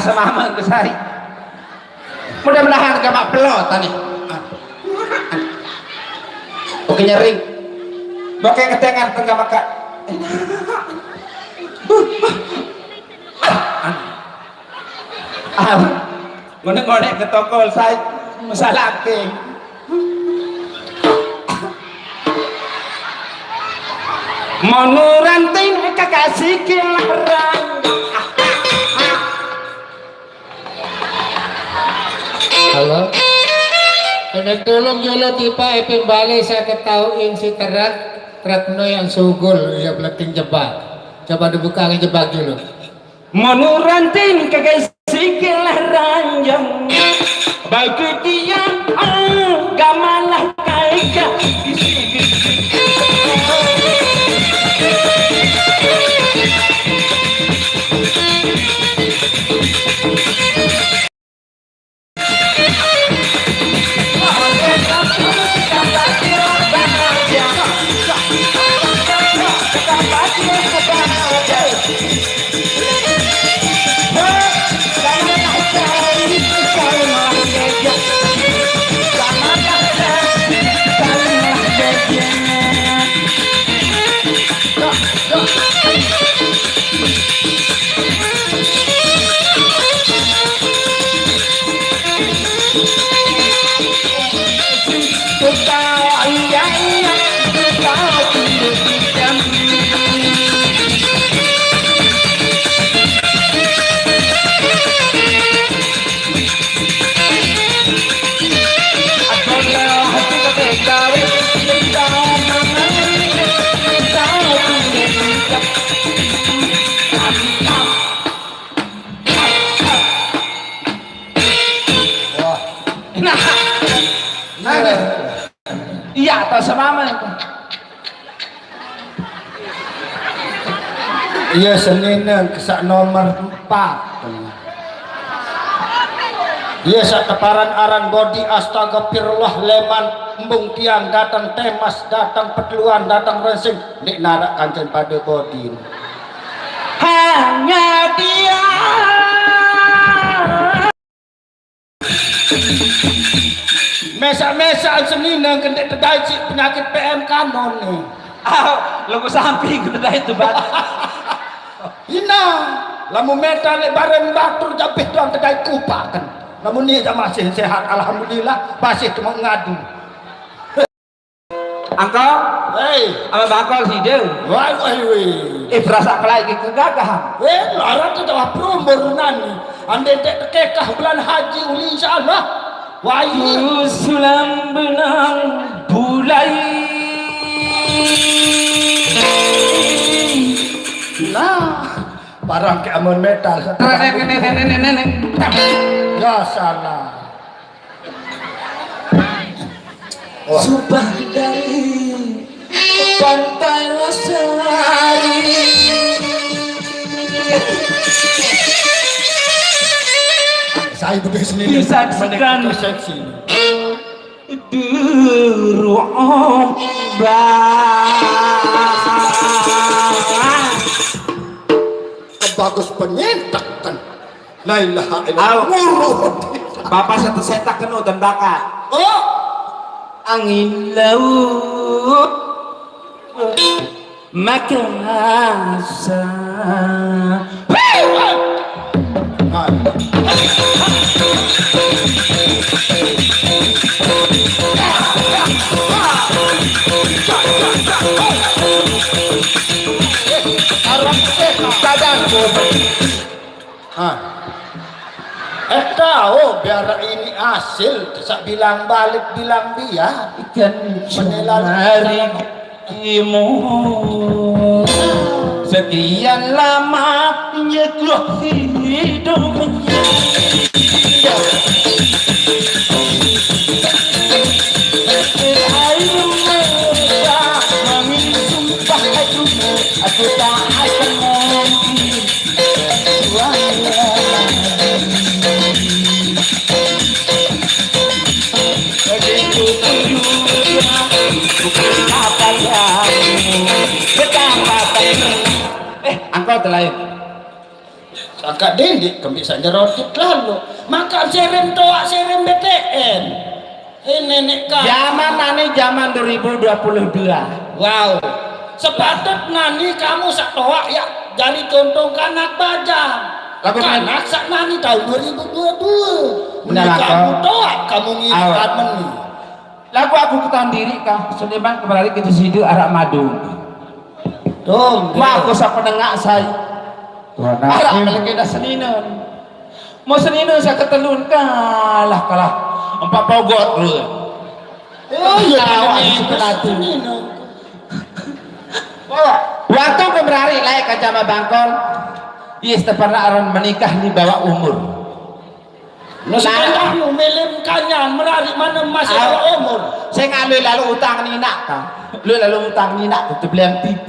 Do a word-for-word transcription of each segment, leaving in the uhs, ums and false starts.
Sama-sama ku sai. Mudah-mudahan gak mak pelot tadi. Oke, nyering. Oke, ketengan tengah maka. Ah, ngonek-ngonek ke toko sai masalah ke. Monuranting kekasih kilarang. Halo. Kena tolong jolo tipa epin bale saya ketahui ing si terak, terak no yang sugul, ya beleting jebak. Coba dibuka jebak dulu. Monuranting kagak sikil ranjang. Bagi dia gamalah kaika. Wah. Nah. Nah. Iya, atau sama itu. Iya, senine kesak nomor empat. Iya, sak teparan aran bodi, astagfirullah, leman embung tiang datang temas, datang peteluan, datang rensing, ndik narak kancen pada bodi. Hanya dia. Mesak-mesak senine kendek tedai cik penyakit P M kanon ni. Ah, lagu samping tedai tu, Bang. Ina, lamun metal lek bareng batur jabeh tuang kedai kupaken. Lamun ni jam masih sehat, alhamdulillah, masih cuma ngadu. Angkol? Hei. Ama bakol side? Wai, wai, wai. Eh, berasa kelai ke kegagahan. Eh, larang tu telah prum berunan ni. Ande tek tekekah bulan haji uli, insyaallah. Wai. Sulam benang bulai. Nah, barang ke amun metal. Nenek, nenek, nenek, nenek. Ya salah. Wah. Subah dari Pantai Losari. Saya betul sendiri. Disaksikan. Menikmati seksi. Duru ombak. Bagus penyintak kan. La ilaha illallah. Au. Ngurut. Bapak satu setak kenu dan bakat. Oh. Angin laut Makassar. Arab setan. Ah. Eh, tahu biar ini hasil, sak bilang balik, bilang biar. Ikan menelal hari imu. Sekian lama nyeduh hidupnya. Air mata, mami sumpah aku, aku tak akan mungkin. Eh, angkot lain. Angkat dendik kembik sak jerotit lalu. Makan serem toak serem B T N. Eh, nenek kau. Zaman nani zaman dua ribu dua puluh dua. Wow. Sepatut nani kamu sak toak ya jadi contoh kanak baja. Lagu kanak sak nani tahun dua ribu dua puluh dua. Benar, kamu toak kamu ngirit meni. Lagu aku ketahuan diri kah, Sulaiman kembali ke sidu arak madu. Dong. Mak aku sak penengak saya. Arak kali kena seninen. Mau seninen saya ketelun kalah kalah. Empat pogot dulu. Oh iya, tahu aku penatu. Waktu aku merari layak ke jama bangkol. Iya, pernah orang menikah di bawah umur. Nah, sekarang lu melem kanya merari mana masih ada umur. Saya ngalui lalu utang ni nak kah. Lu lalu utang ni nak tu beli T V.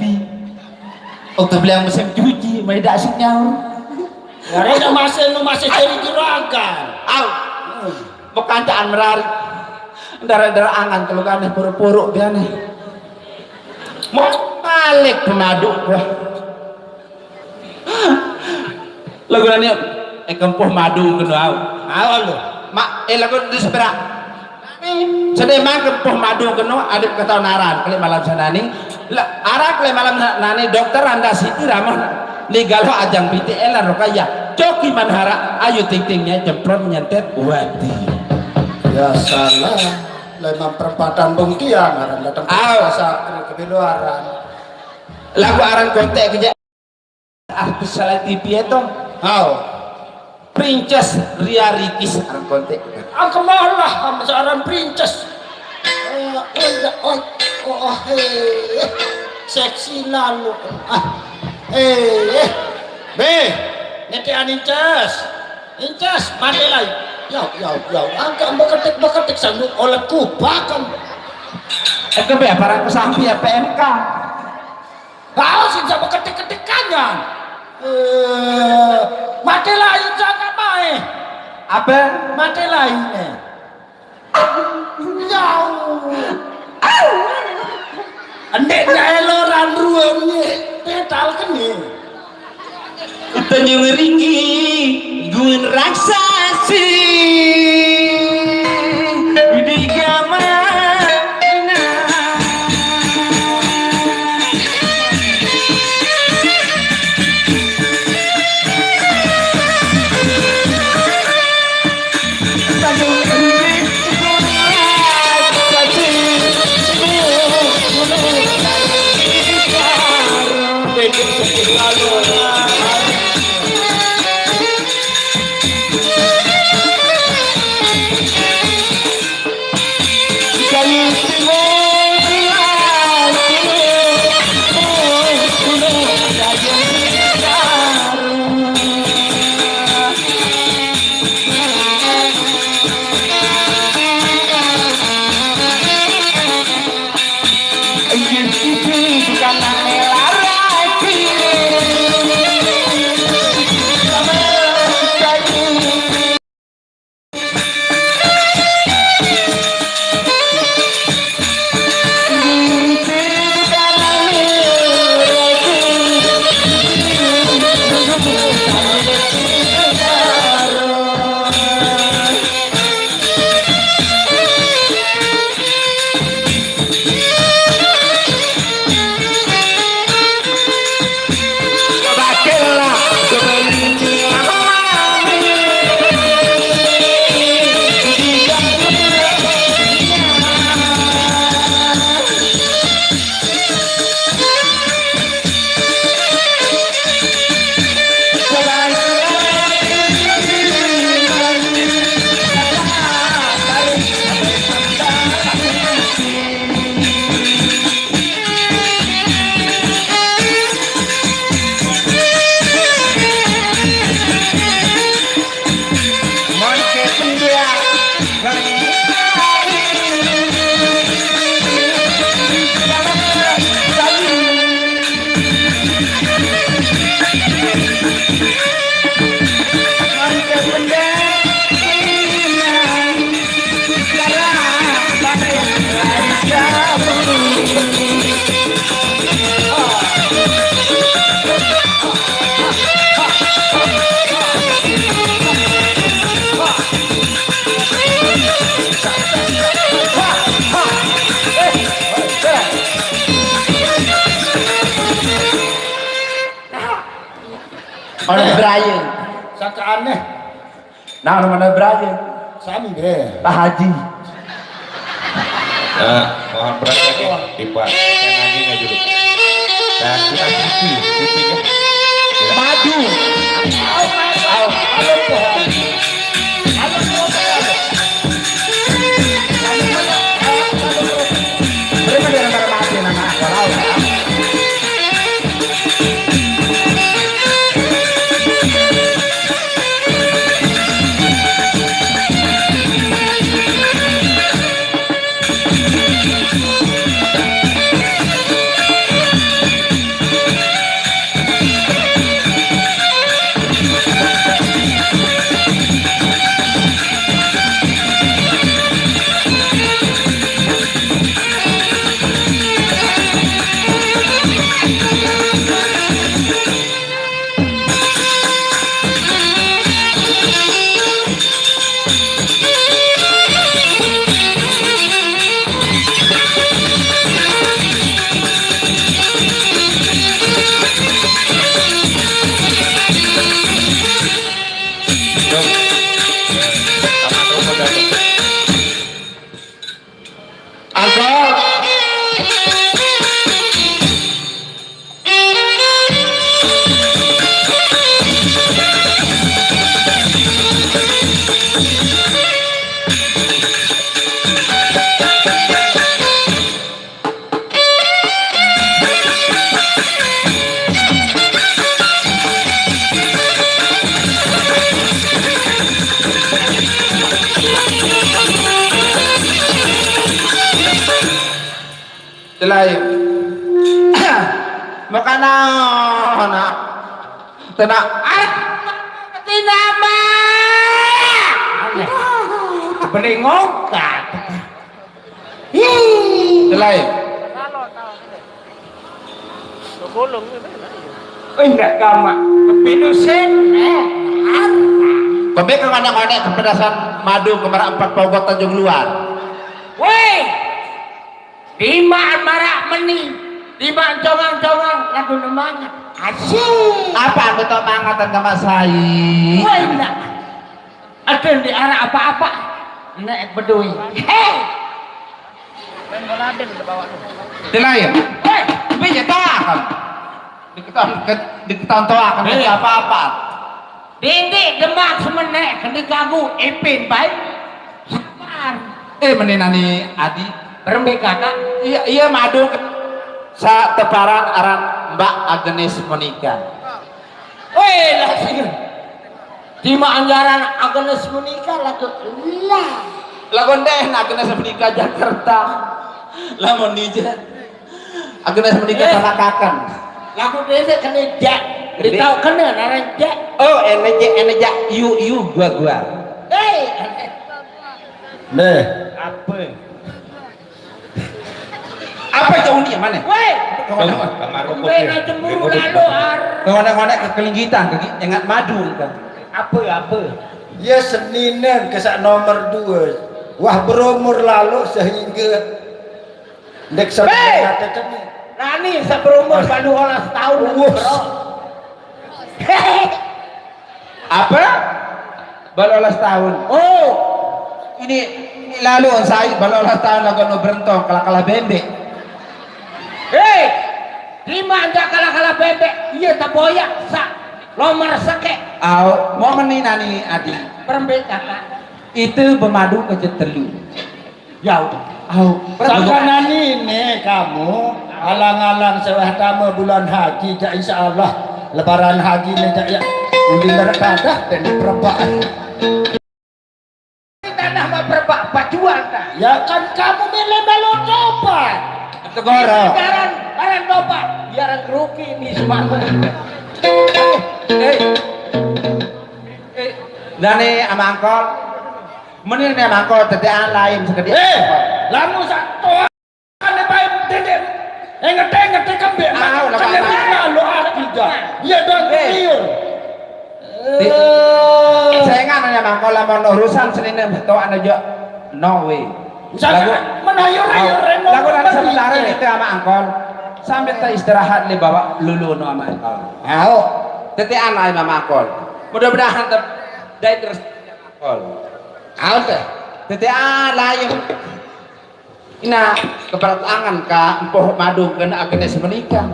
Oh, tu beli mesin cuci, mai dak sinyal. Karena masih lu masih jadi juragan. Au. Bukan caan merari. Darah-darah angan kalau kan puruk-puruk dia nih. Mau balik pemadu gua. Lagu nani, eh, kempuh madu kena au. Au lu. Mak, eh, lagu di seberak. Sedih mang kempuh madu kena, adik ketahuan aran, kali malam sana ni. Aran kali malam nani, dokter Anda Siti Ramon. Ni galau ajang P T L Rokaya. Coki Manhara, ayu ting-tingnya jemplon nyentet wadi. Ya salah. Lemang perempatan bung tiang aran datang ke pasar ke kebeluaran. Lagu aran kontek kerja. Artis salah T V itu. Hao. Princess Ria Ricis anak kontek. Aku malah sama seorang princess. Eh, oh, oh, oh, oh, eh. Seksi lalu. Ah. Eh, eh. Be, nete aninces. Inces, mati lagi. Ya, ya, ya. Angkat beketik-beketik sanggup oleh kupakan. Itu be apa aku sampai ya P M K. Kau sih bisa beketik-ketik kanyan. Eh, mati lain sangat mai. Apa? Mati lain eh. Jauh. Endek nyae loran ruang ni. Petal kene. Tanjung Ringgit, gun raksasi. Di Gamana. Mana Brian? Saka aneh. Nah, mana Brian? Sami be. Pak Haji. Nah, mohon perhatian di Pak. Yang lagi nggak dulu. Dan kita putih, putih ya. Madu. Au, au, au, au, au. Selain makana, nak tena, ah, tina ma. Aneh. Belingokan. Hi. Selain. Oh, enggak gamak. Kepinusin, eh. Kau bek kau anak-anak kepedasan madu kemarak empat pogot Tanjung Luar. Woi, timaan marak meni, timaan congang-congang lagu nemangat. Asik. Apa aku tak mangat dan gamak sai? Woi, enggak. Aden di arah apa-apa. Nek bedui. Hei. Di lain. Hei. Tapi ya tak akan. Diketahui, diketahui akan. Hei. Apa-apa. Dindi Demak Semenek, kendi kamu Ipin baik. Sabar. Eh, meninani Adi. Berembe kakak. Iya, iya, madu. Sa teparan aran Mbak Agnes Monica. Weh, lah sih. Tima anggaran Agnes Monica lagu lah. Lagu deh, Agnes Monica Jakarta. Lamun dija. Agnes Monica eh. Tanakakan. Lagu deh kena jak. Ditahu kena narang jak. Oh, ene jak, ene jak. Yu, yu, gua, gua. Hei, deh. Apa? Apa jauh ni mana? Weh, kawan-kawan. Kamu cemburu lalu, Ar. Kawan-kawan kekelinggitan, kegi-, ingat madu kan. Apa, apa? Ya, seninen kesak nomor dua. Wah, berumur lalu sehingga dek sampai kata kami. Nani seberumur baru olas tahun, bro. Apa? Baru olas tahun. Oh, ini, ini lalu saya baru olas tahun lagu nu berentong kalah-kalah bembek. Hei, lima anda kalah-kalah bembek. Iya, tak boyak, sa lomar seke. Au, mau meni nani Adi? Perembek kakak. Itu pemadu kejet telu. Ya, au. Sangkanan ini kamu alang-alang seweh tama bulan haji, jak insya Allah lebaran haji ni, jak ya. Uli berkadah dan diperebak. Tanah mah perebak pacuan dah. Ya kan kamu milih balon topan. Tegoro. Baran, baran topan. Biaran keruki ini semua. Eh, eh, dane amangkol. Meni ne mangko tetean lain sekedi. Eh, lamun sak toa ane bae dede. Eh, ngete-ngete kembe. Ah, ulah kene apa? Lo ati ja. Iya, don. Eh. Liur. Di-, eh. Saya nggak nanya mangko lamun urusan senine toa ane jo. No way. Misalnya, lagu, menayo, au, lagu nanti sementara kita sama angkol. Sambil kita istirahat li bawa lulu no sama angkol. Au. Tetean lain mamakon. Mudah-mudahan te-, dait terus mamakon. Aun teh. Tetean lain. Ina keberat angan ka empoh madung kena agenes menikah.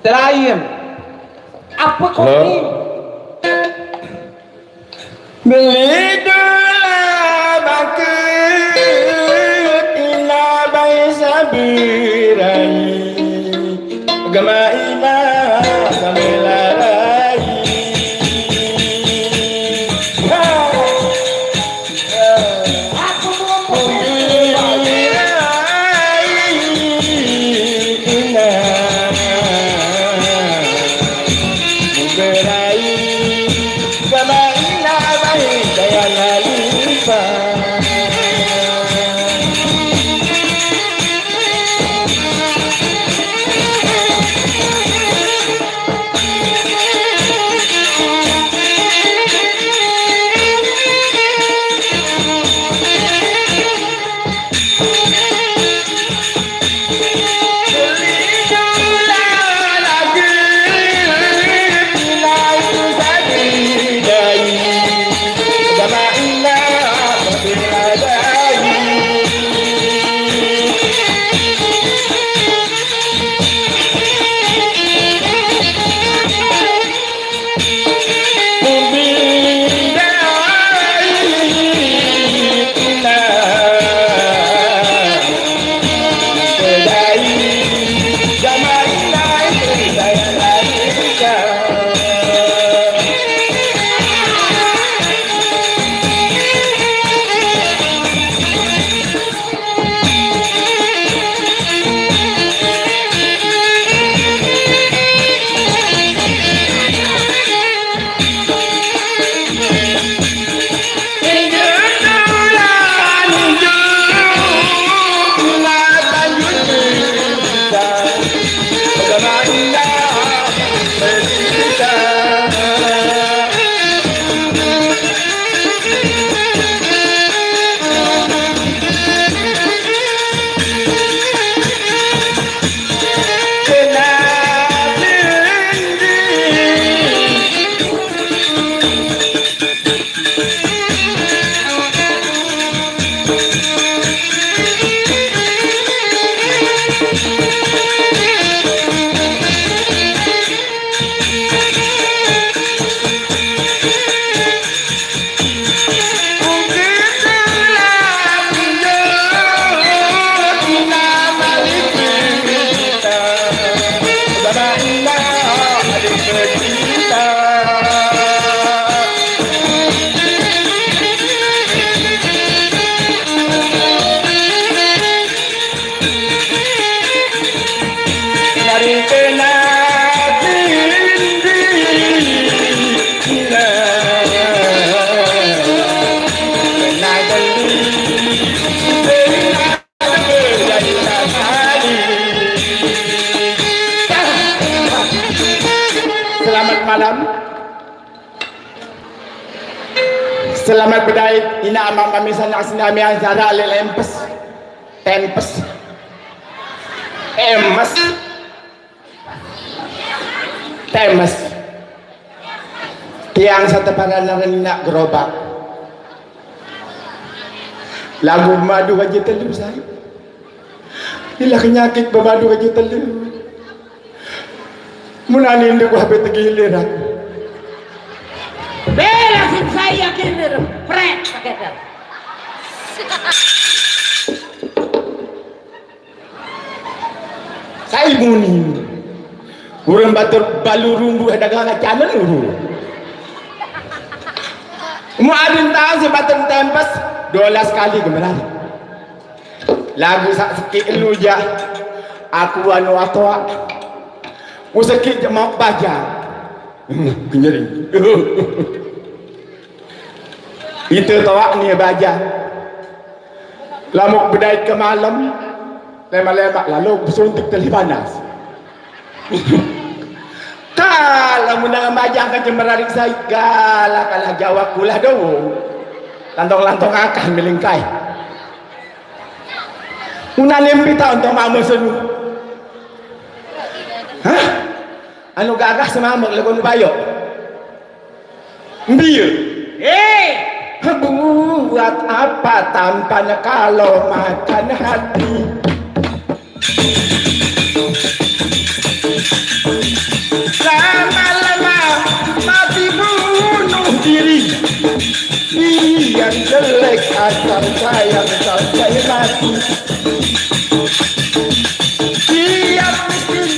Telain. Apa kau ni? Beli dula bakut ina bai sabirai. Gama ina sambilarai. Ha. Aku mau Selamat malam. Selamat bedait, ina amang mami sanak sina mian sara le lempes. Tempes. Emes. Temes. Tiang sateparan aran ina gerobak. Lagu madu aja telu, say. Ila kenyakit bebadu aja telu. Munani ndu gua bete gilir aku. Bela sin saya gilir, pret, kata. Sai muni. Urang batur balu rumbu dagang acanan uru. Mu adin tahu si batur tempes, dua belas kali gemelan. Lagu sak sekik elu ja. Aku anu atoa. Ku sekik je mau baja. Kenyering. Itu toa ni baja. Lamuk bedait ke malam. Lemak-lemak lalu suntik telih panas. Kalau menang majang ke jemerarik sai, galak kalah jawab kulah dowo. Lantong-lantong akan melingkai. Una nempi taun to mama senu. Hah? Anu gagah semamuk lagu nu bayo. Mbir. Eh, buat apa tampan kalau makan hati? Lama-lama mati bunuh diri. Yang jelek asal sayang sampai mati. Biar miskin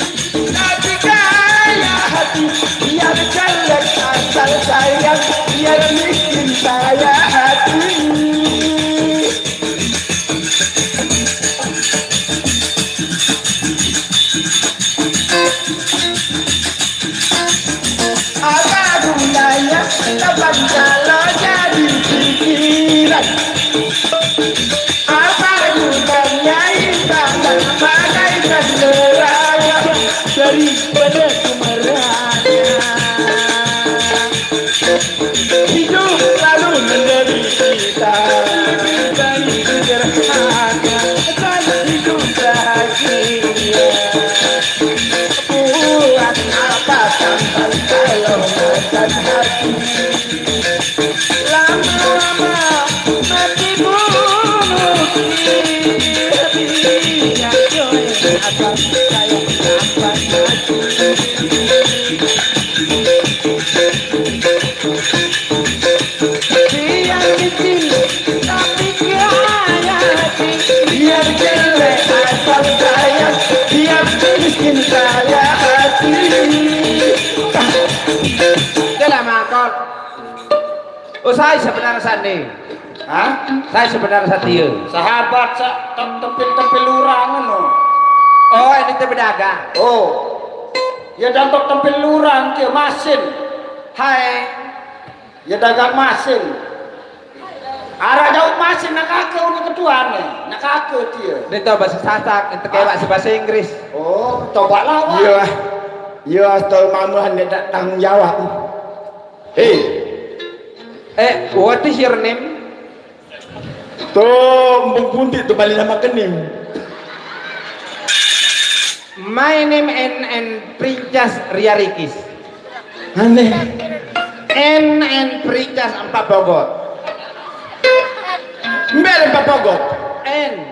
tapi kaya hati, biar jelek asal sayang, biar miskin kaya hati. Apa gunanya teman kalau jadi pikiran? Apa gunanya insan bagaikan neraka? Daripada kemarahan, hidup lalu menderita. Lebih baik sederhana dan hidup bahagia. Buat apa sampai kalau makan hati? Lama-lama mati bunuh diri. Akan saya sampai mati. Biar miskin tapi kaya hati. Biar jelek asal sayang, biar miskin kaya hati. Dah lah, Mangkol. Oh, saya sebenarnya sandi. Hah? Saya sebenarnya satia. Sahabat sa tem-, tempil-tempil lurang ngono. Oh, ini teh pedagang. Oh. Ya dantok tempil lurang dia masin. Hai. Ya dagang masin. Arah jauh masin nak kake uni ketuane, nak kake dia. Dia tahu bahasa Sasak, itu kayak bahasa, bahasa Inggris. Oh, coba lawan. Iya. Iya, tahu mama hendak tanggung jawab. Hei. Eh, what is your name? Tuh, embung puntik tuh balik nama kening. My name and, and Princess Riarikis. Aneh. And, and Princess Empat Bogot. Mbak Empat Bogot. And.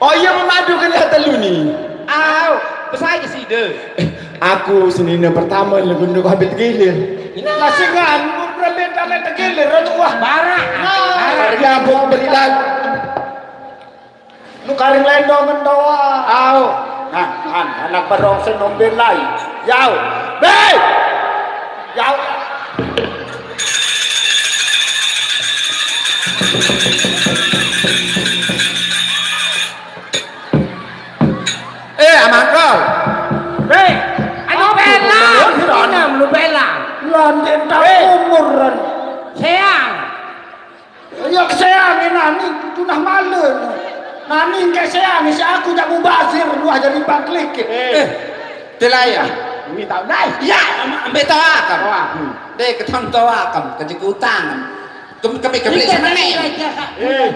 Oh iya, memadukan kata lu nih. Au, besar aja sih deh. Aku senina pertama lagu nu habis gilir. Ini lasingan, mun berembe tame tegilir, anu wah. Bara. Nah. Bara. Nyambung berilan. Nu karing lendo mendoa. Au. Nah, an, anak barong senombe lai. Yau. Be! Yau. Eh, Amangkol. Hei, anu bela, anu bela. Lanjut tak umur, Ren. Seang. Ya, seang nani tunah malen. Nani engke seang, si aku jak mubazir, luah jadi pangklik. Eh, telaya. Ini tahu, nai. Ya, ambe tawakan. Wah. Dek, ketang tawakan, kejekutan. Kem-, kemi-, kemi-, Iya, sama nih. Iya, iya.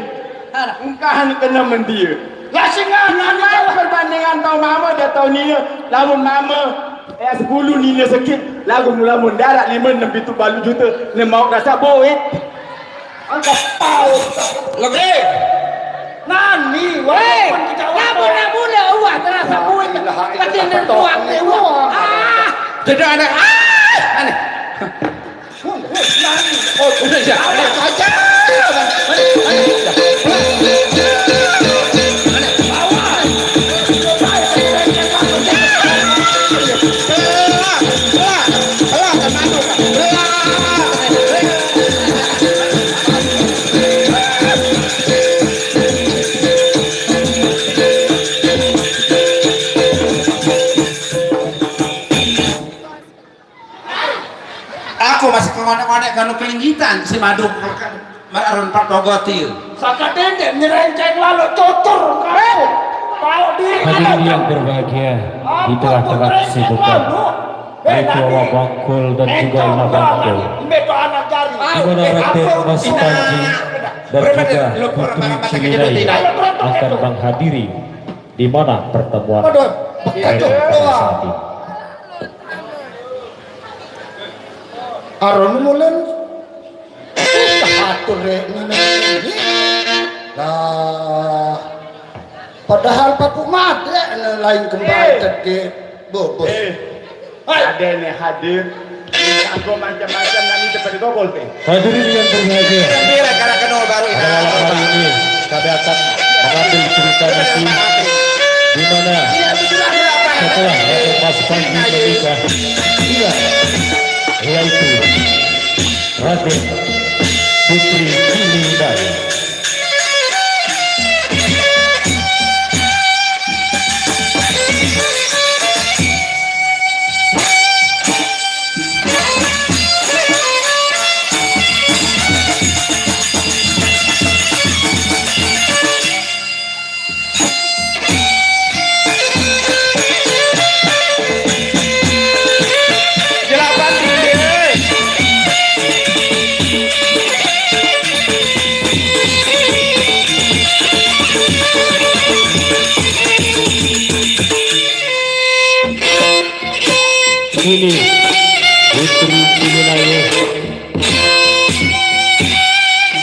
Eh, engkah anu kena mendia. Lah, sing anu, anu, perbandingan tau mama dia tau nina. Lamun mama, eh, sepuluh nina sekit. Lagu mula mun darat lima, enam, pitu, balu juta. Ni mau rasa boit. Angkat paut. Lebih. Nani, walaupun kita. Lamun, lamun, uah terasa boit. Lagi nentuak, uah. Ah. Jadi aneh. Ah, aneh. Aku masih ke ngonek-ngonek kanu kelinggitan si Madung mararon Pak Togotil. Saka dendek nyerenceng lalu tutur kamu. Tahu diri. Hadirin yang berbahagia, di tengah-tengah kesibukan, Ritual Wabangkul dan juga Imam Bangkul, di mana Raden Mas Panji dan juga Putri Cilinai akan menghadiri di mana pertemuan mereka pada saat ini. Aron mulen. Atur rek ngene. Lah. Padahal papu mate lain kembali tadi. Bobos. Eh. Hai. Ada nih hadir. Aku macam-macam nanti cepat dikobol teh. Hadirin yang berbahagia. Gembira karena kenal baru ini. Pada malam hari ini kami akan mengambil cerita nasi di mana setelah Raden Mas Panji menikah, ia yaitu Raden Putri Cilinaya. Ini Putri Cilinaya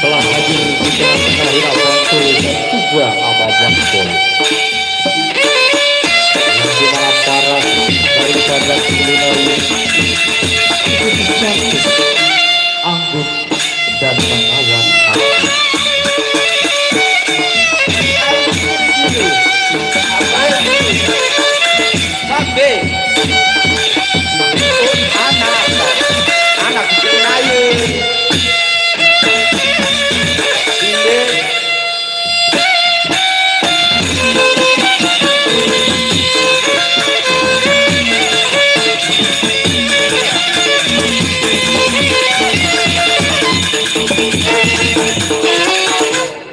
telah hadir di tengah-tengah ira bantul dan juga abah bantul. Yang dimana paras daripada Cilinaya itu cantik, anggun, dan menawan hati. Sampai anak, anak kecil ayu. Inde.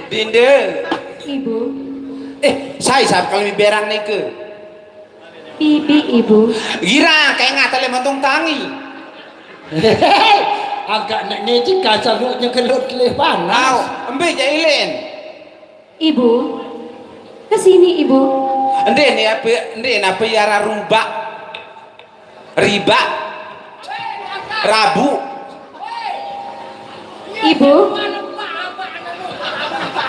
Dinde. Ibu. Eh, saya sab kalau berang nike. Bibi, Ibu. Gira kayak ngata le montong tangi. Agak nek ngecik kaca lu nyegelut leh panas. Au, embe ja ilen. Ibu, ke sini, Ibu. Ende ni apa, ende ni apa ya rubak? Riba? Rabu? Ibu.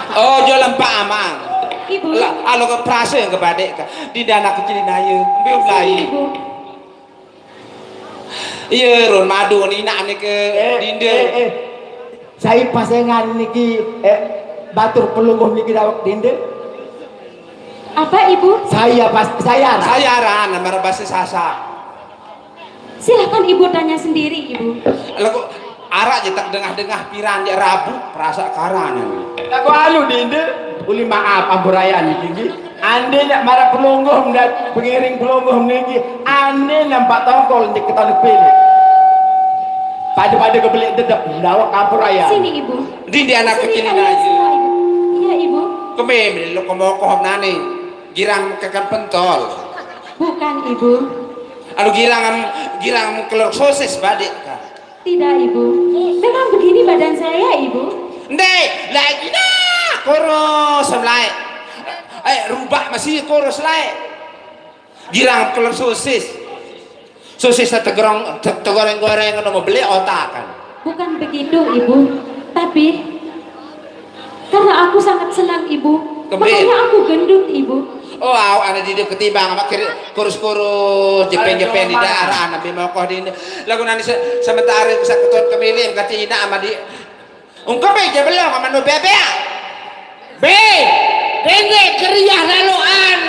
Oh, jualan Pak Amang. Ibu. Lah, alo ke perasa ke badek ka. Di anak kecil ayu, ambil Ke sini, lain. Ibu. Iya, Ron Madu ni nak ni ke Eh, Dinda. Eh, eh. Saya pasengan niki eh, batur pelungguh niki dawek Dinda. Apa, Ibu? Saya pas saya Ran. Saya Ran, nama bahasa Sasak. Silahkan Ibu tanya sendiri, Ibu. Lagu arak je tak dengah-dengah piran je rabu perasa karan. Lagu anu Dinda, uli maaf ampuraya niki. Ande nak marah pelungguh, nak pengiring pelungguh niki. Ande nampak tongkol ndik ketan pilih. Pada-pada kebelik dedep, ndawak ampuraya. Sini, Ibu. Di, di anak Sini, kecil ayo, aja. Sini, Ibu. Iya, Ibu. Kemem, lo kemokoh nani. Girang kekan pentol. Bukan, Ibu. Anu girang, girang kelor sosis badik ka. Tidak, Ibu. Memang begini badan saya, Ibu. Ndek, lagi dah. Koros, lai. Eh, rubak masih koros, lai. Girang kelor sosis. Sosis tegerong, te-, tegoreng-goreng, no mau beli otak kan. Bukan begitu, Ibu. Tapi, karena aku sangat senang, Ibu. Kembali. Makanya aku gendut, Ibu. Oh, au, anak didik ketimbang sama kiri, kurus-kurus, jepeng-jepeng di darah, anak bimokoh di ini. Lagu nani se-, sementara bisa keton kemilih, kata ina sama di, ungkep aja belum sama nu bebek. Be, dende keriah lalu an,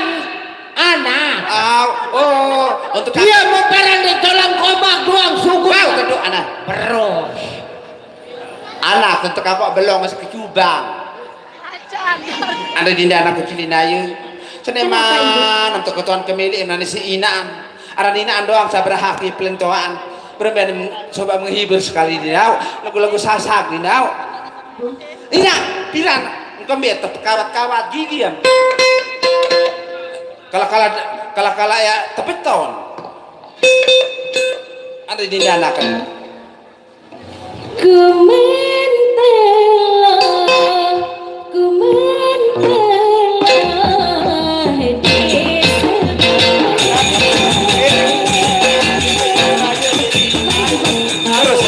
anak. Au, oh, untuk dia mau peran di tulang koma doang sungguh. Kau kedua anak. Beros. Anak untuk aku belum masih kecubang. Ada dinda anak kecil ayu. Seneman untuk ketuan kemili nani si inaan. Ada inaan doang sabar haki pelentoan. Bermain coba menghibur sekali dinau. Lagu-lagu Sasak dinau. Ina, piran. Engkau biar kawat-kawat gigi ya. Kalau kalau kalau kalau ya tepeton. Ada dinda anak. Kementela, kementela, di sebelah. Terus.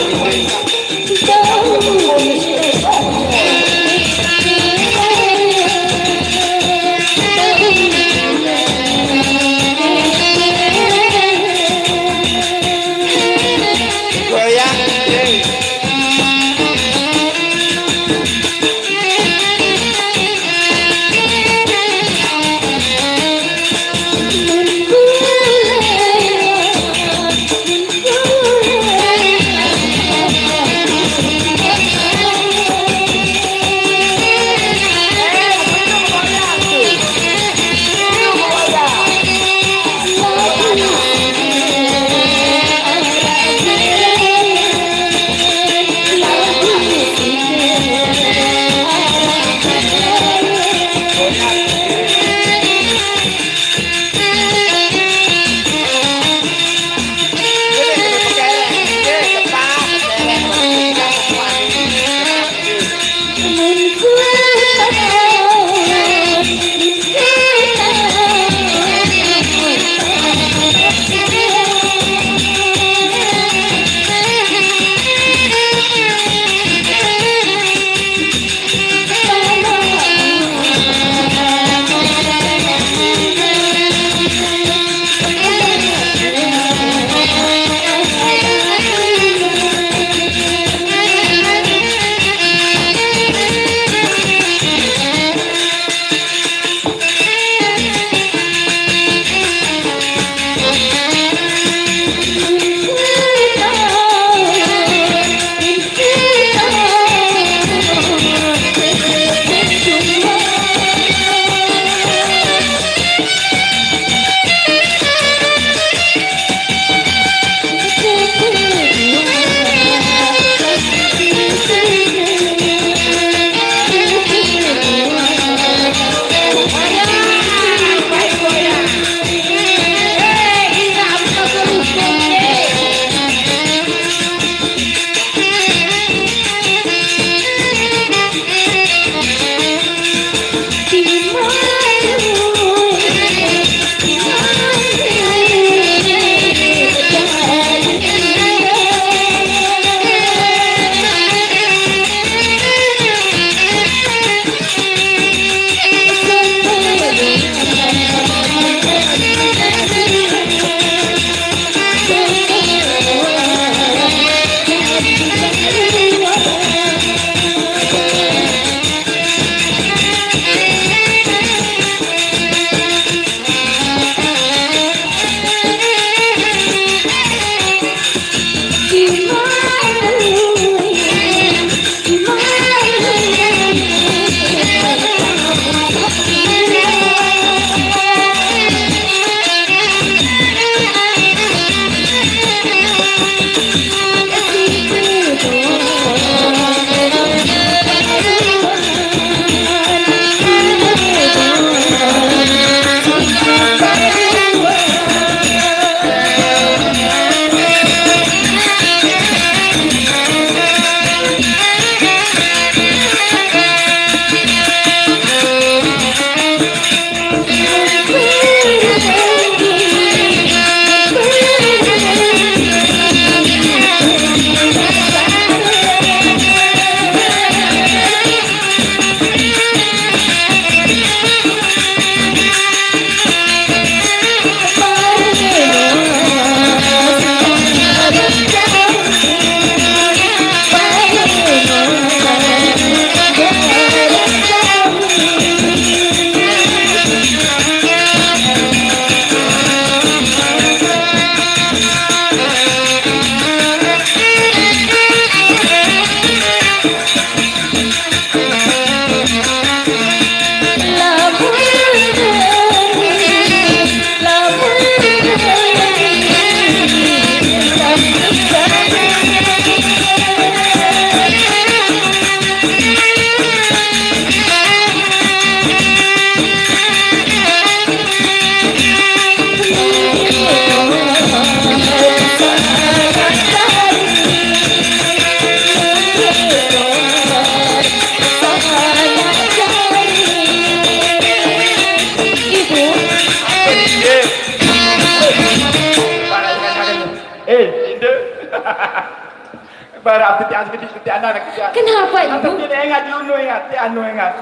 Barang titian sedikit titian anak titian. Kenapa, Ibu? Tapi dia ingat dulu ingat, tian ingat.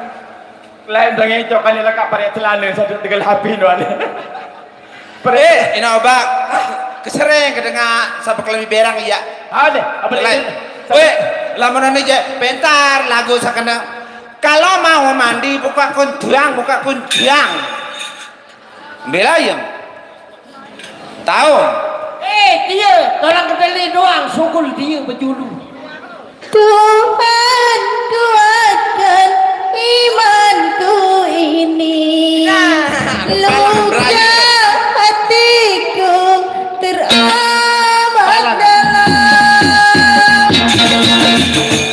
Lain dengan itu kali lekak pakai celana satu tegal hapi nuan. Eh, ina obak. Kesereng kedengar sampai kelami berang iya. Ada, apa lain? Weh, lamun anu je, pentar lagu sakena. Kalau mau mandi buka kuntiang, buka kuntiang. Bela ya. Tahu? Eh, dia tolong kepele doang, sugul dia berjulu. Tuhan kuatkan imanku ini. Nah, luka hatiku teramat dalam.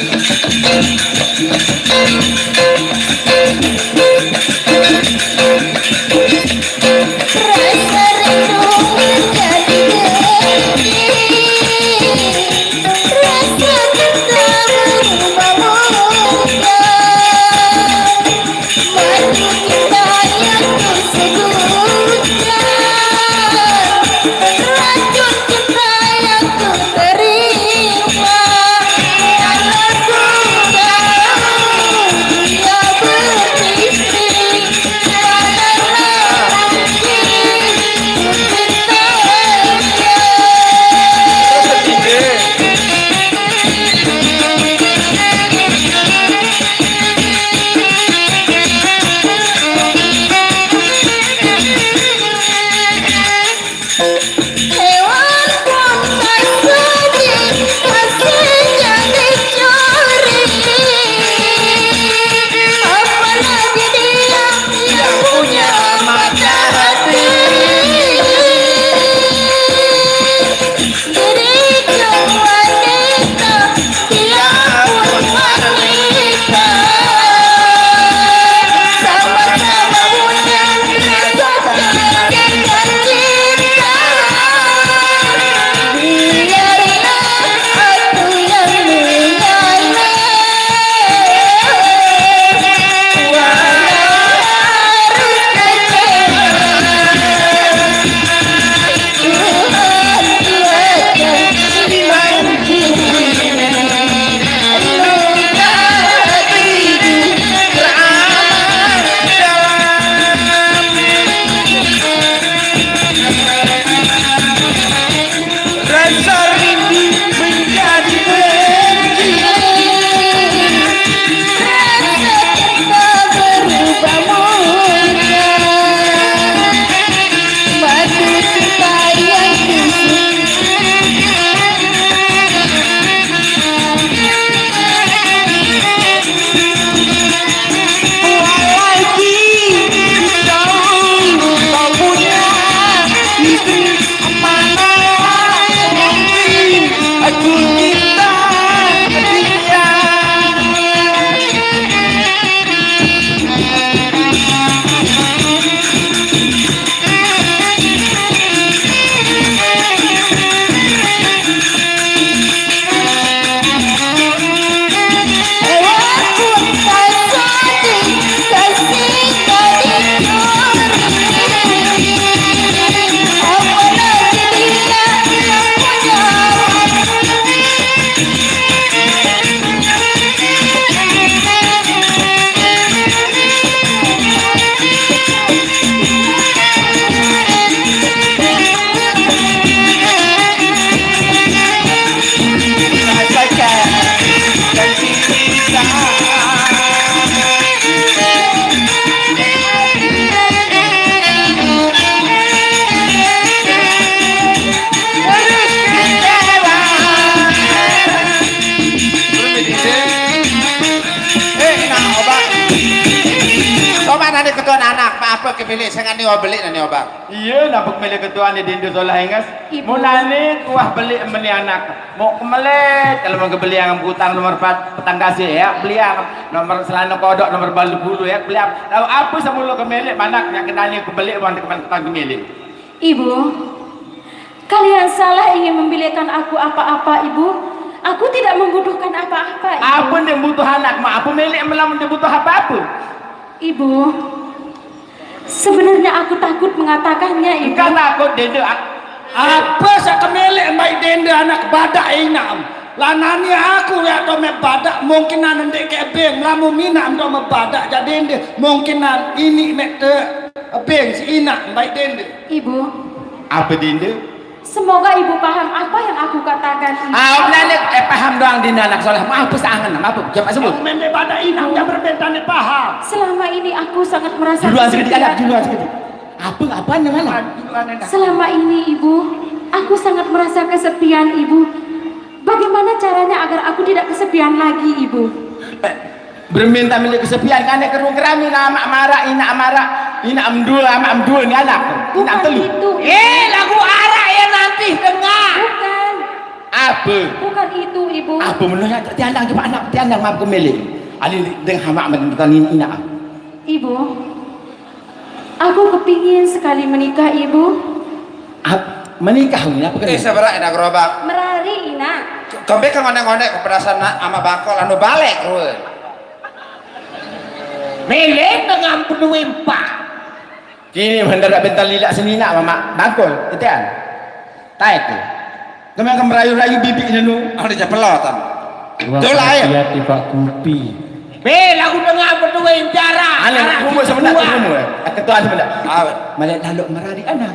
Rasa rindu menjadi benci, rasa cinta berubah mudah. Madu cinta yang ku sebutkan, racun cinta yang ku terima. Walau ku tahu dia berbisik, Coba nanti ketua anak, apa kepilih sing ane beli nane obak. Iya, napa kemele ketuane dende solah enges? Ibu. Mun ane kuah beli meni anak. Mau kemelet, kalau mau kebeli yang butang nomor empat, petang kasih ya, beli yang nomor celana kodok, nomor balu bulu ya, beli yang. Tahu apa semula kemele, manak yang kenani kebeli, uang teman petang kemele. Ibu, kalian salah ingin membelikan aku apa-apa, Ibu. Aku tidak membutuhkan apa-apa, Ibu. Apa dia butuh anak, mak? Apa milik melamun dia butuh apa-apa? Ibu, sebenarnya aku takut mengatakannya, Ibu. Engkau takut, Dede? Apa sak kemele mai Dede anak badak inam? Lanani aku ya to me badak, mungkinan ndeq ke beng, lamun minaq to me badak jadinde, mungkinan ini mek te beng si inaq baik dende. Ibu. Apa dende? Semoga Ibu paham apa yang aku katakan ini. Ah, benar, eh, paham doang dende anak soleh. Apa seangen, apa? Coba sebut. Yang mende badak inaq, yang berbeda nih paham. Selama ini aku sangat merasa Duluan sedikit, anak, kesepian. Duluan sedikit. Apa, apaan yang mana? Duluan, enak. Selama ini, Ibu, aku sangat merasa kesepian, Ibu. Bagaimana caranya agar aku tidak kesepian lagi, Ibu? Eh, berminta milih kesepian, kan kerung kerami, amaq maraq, inaq maraq, inaq amdul, amaq amdul ni anak. Inaq Bukan telu. Itu, Ibu. Eh, lagu araq yang nanti dengar. Bukan. Apa? Bukan itu, Ibu. Apa menurut tiandang coba anak tiandang maaf kembali. Ali deng hamak mentang inaq. Ibu, aku kepingin sekali menikah, Ibu. Ap-, menikah, Umi, apa kena? Eh, sabar, enak gerobak. Merari, Ina. Kembe kan ngonek-ngonek ke perasaan na-, ama bakol anu balek, rue. Meleng dengan penuh impak. Kini mendadak bentar lilak seninaq, Mamaq. Bakol, itean. Taek tu. Kembe kan merayu-rayu bibik nenu. Ada je pelotan. Wah, Dola, ya. Hati-hati, Pak Kupi. Be, lagu dengar berdua cara. Anak, arah umur sebentar, kedua. Umur, eh. Ketua sebentar. Ah. Malah lalu merari anak.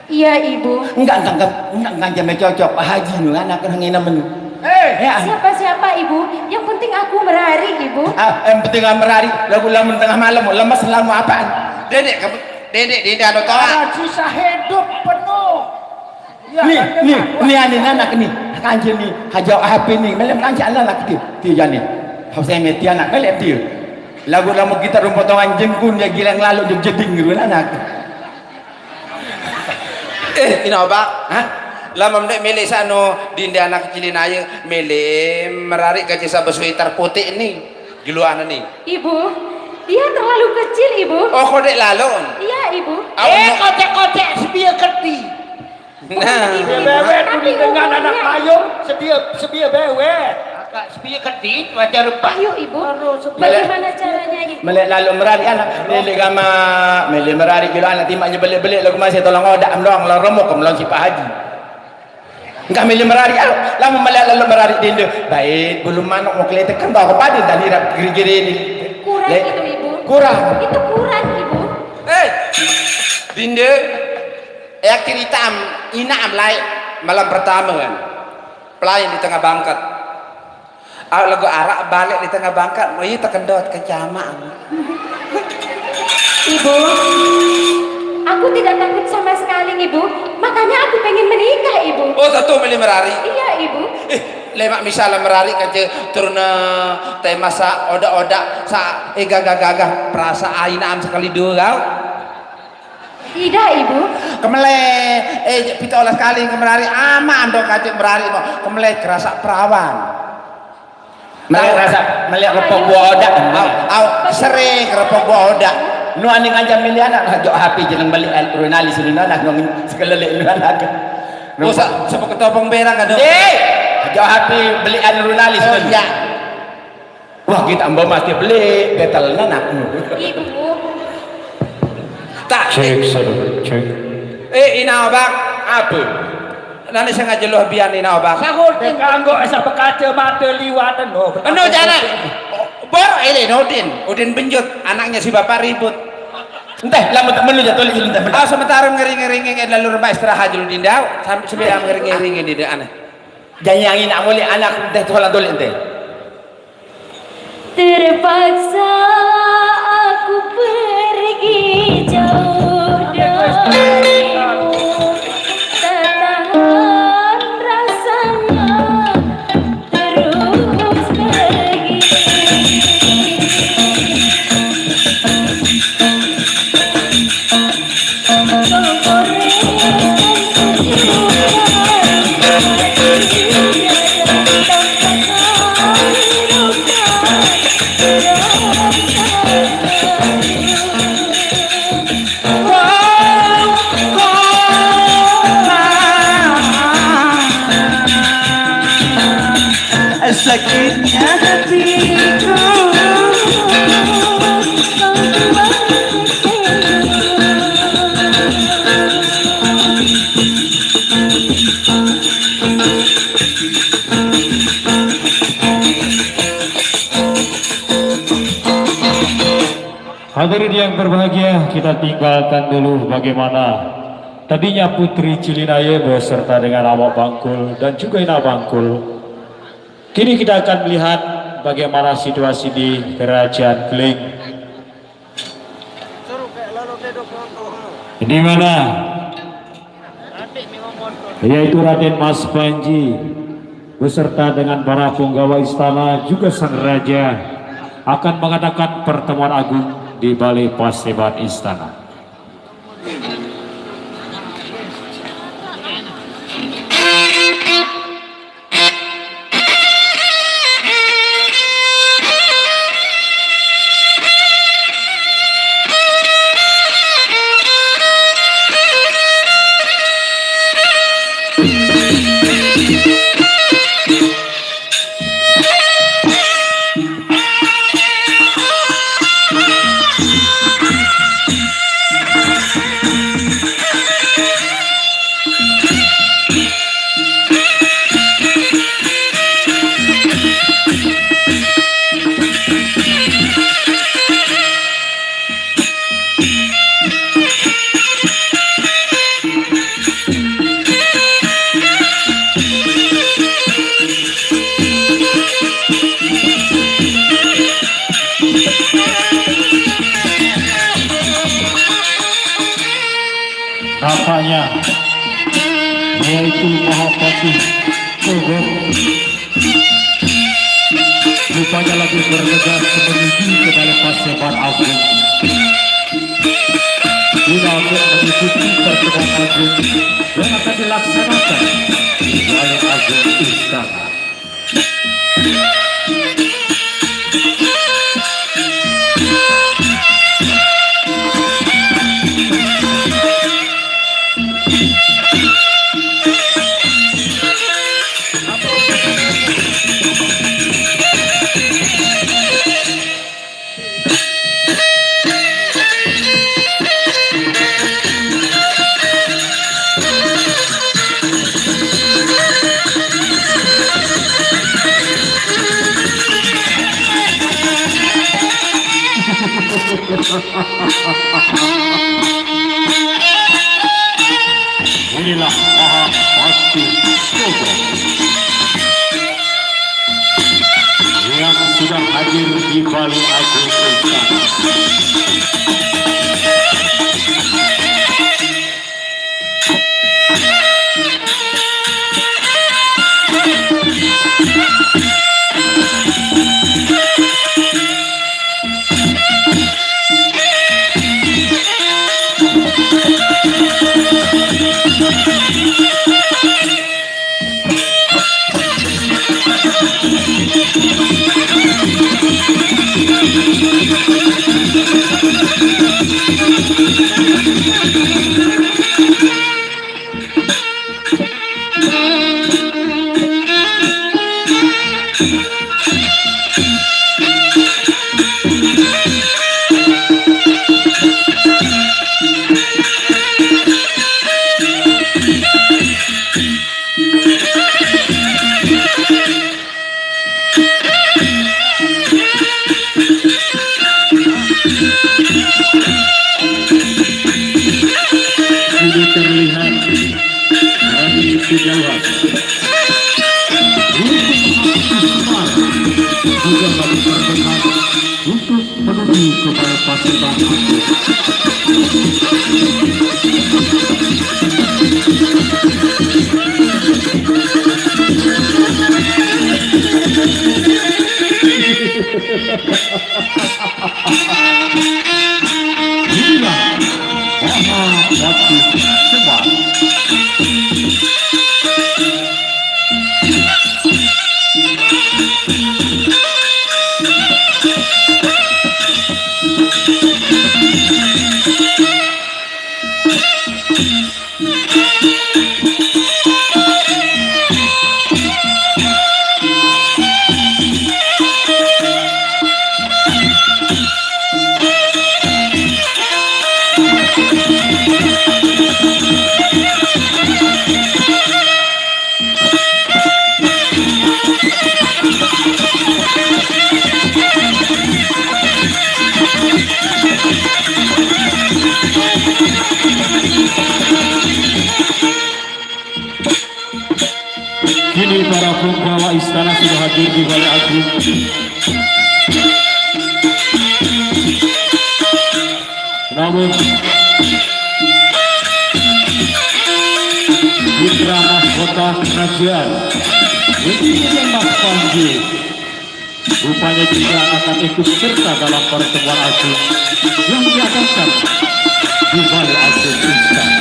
Iya, Ibu. Enggak, enggak, enggak, enggak, enggak, jamai cocok. Pak Haji nu, anak kena nginem nu. Eh. Ya. Siapa-siapa, Ibu? Yang penting aku merari, Ibu. Ah, yang penting aku merari. Lagu lamun tengah malam, lemes lagu apaan? Dedek, kamu, dedek, dedek, anu tolak. Ada sisa hidup penuh. Ya, nih, kan, nih, kan, nih, ane anak nih. Kanje nih, haja H P nih. Melem kanje anak nih. Dia jani. Harus saya meti anak, melem dia. Lagu lamun gitar potongan jengkun, ya gilang lalu, jeding gitu anak. Eh, ina obak. Hah? Lamun ndeq mele sano, dinde anak kecilin aye, mele merariq kance saq besweter puteq ni, juluan ni. Ibu, dia terlalu kecil, Ibu. Oh, kodeq lalon. Iya, Ibu. Awan Eh, no- kocek-kocek sebie kedi. Bukan Nah. Ibu, Sebie bewet, tapi kuning dengan anak umurnya. Mayung, sebie, sebie bewet. Agak sebie kedi, wajar, Pak. Ayo, Ibu. Aduh, sebie. Bagaimana caranya, Ibu? Meleq lalo merariq anak, meleq gamaq, meleq merariq jelo anak timaq nyebeleq-beleq laguq masih tolong odaq doang, lalo remuk, melon sipaq haji. Engkah meleq merariq, ah, lamun meleq lalo merariq dinde. Bait bulu manuk mau kelete kentau ke pade dan irap geri-geri ni. Kurang Le-, itu, Ibu. Kurang. Itu kurang, Ibu. Eh, dinde, eh, cerita am, inaq am laeq malam pertame kan. Pelayan di tengah bangket. Ah, laguq araq baleq di tengah bangket, oh, iya tekendot ke jamaq. Ibu, aku tidak takut sama sekali, Ibu. Makanya aku pengen menikah, Ibu. Oh, tetu mele merariq. Iya, Ibu. Eh, lemaq misal merariq kance turune tema saq odaq-odaq, saq, eh, gagah-gagah, perasaan inaq am sekali due gau. Idah, Ibu. Kemeleq, eh, pite olas kali kemerariq, amaq ando kance merariq no. Kemeleq kerasaq perawan. Meleq rasa, meleq repok buah odaq. Au, au, sering repok buah odaq. Nu aning aja milih anak, nah, jok H P jeneng beli el-, Runalis, Runalis, nong sekelele Runalis. Oh, sa-, sapa ketopong berang, aduh. Eh, jok H P beli el Runalis. Oh, iya. Wah, kita ambo mesti beli, betel anak. Ibu. Tak. Cek, satu, cek. Eh, ina obak. Apa? Nani sengaja loh bian ina obak. Sahur. Kanggo esah bekacamata liwat eno. Eno jana. Bor ele Udin, Udin Benjut, anaknya si bapak ribut. Enteh, lama tak menu jatuh lagi enteh. Ah, sementara ngering-ngering lalu rebak istirahat dulu dindau, sampai sembilan ngering-ngering ini deh aneh. Jangan yang ini nak mulai anak enteh tuh tulik enteh. Terpaksa aku pergi jauh darimu, tak tahan rasanya terus pergi. Sakitnya hatiku. Berbahagia, kita tinggalkan dulu bagaimana tadinya Putri Cilinaye beserta dengan Awak Bangkul dan juga Inak Bangkul. Kini kita akan melihat bagaimana situasi di Kerajaan Keling. Di mana yaitu Raden Mas Panji beserta dengan para punggawa istana juga sang raja akan mengadakan pertemuan agung di Balai Paseban Istana. Nampaknya yaitu Mahapatih Sogok. Rupanya lagi bergegas menuju ke Balai Paseban Agung. Guna untuk mengikuti pertemuan agung yang akan dilaksanakan di Balai Agung Istana. Inilah Maha Pasti Sogok yang sudah hadir di Balai Agung Istana. Ini terlihat dari kejauhan. Untuk Ismar juga kami perdengar untuk menuju ke Balai Paseban. Inilah Maha Bakti Sebar. Kini para punggawa istana sudah hadir di Balai Agung. Namun, putra mahkota kerajaan, Rizky Mas Panji, rupanya juga akan ikut serta dalam pertemuan agung yang diadakan di Balai Agung Istana.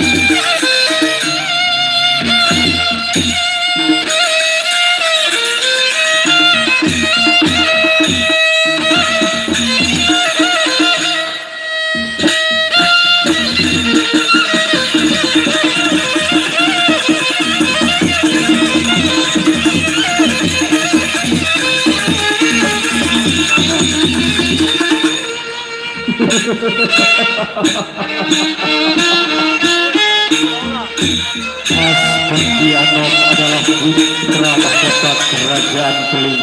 Mas Pontianak adalah putra mahkota kerajaan Keling.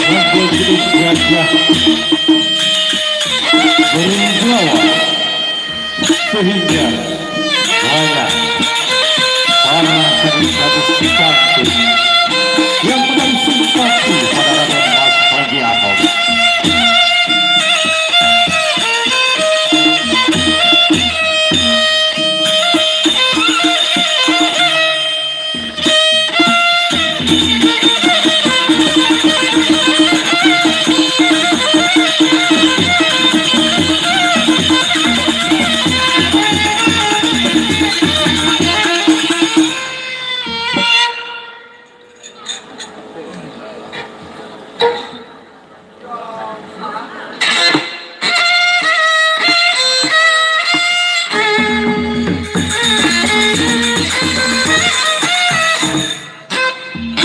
Raja Gajah berwibawa, sehingga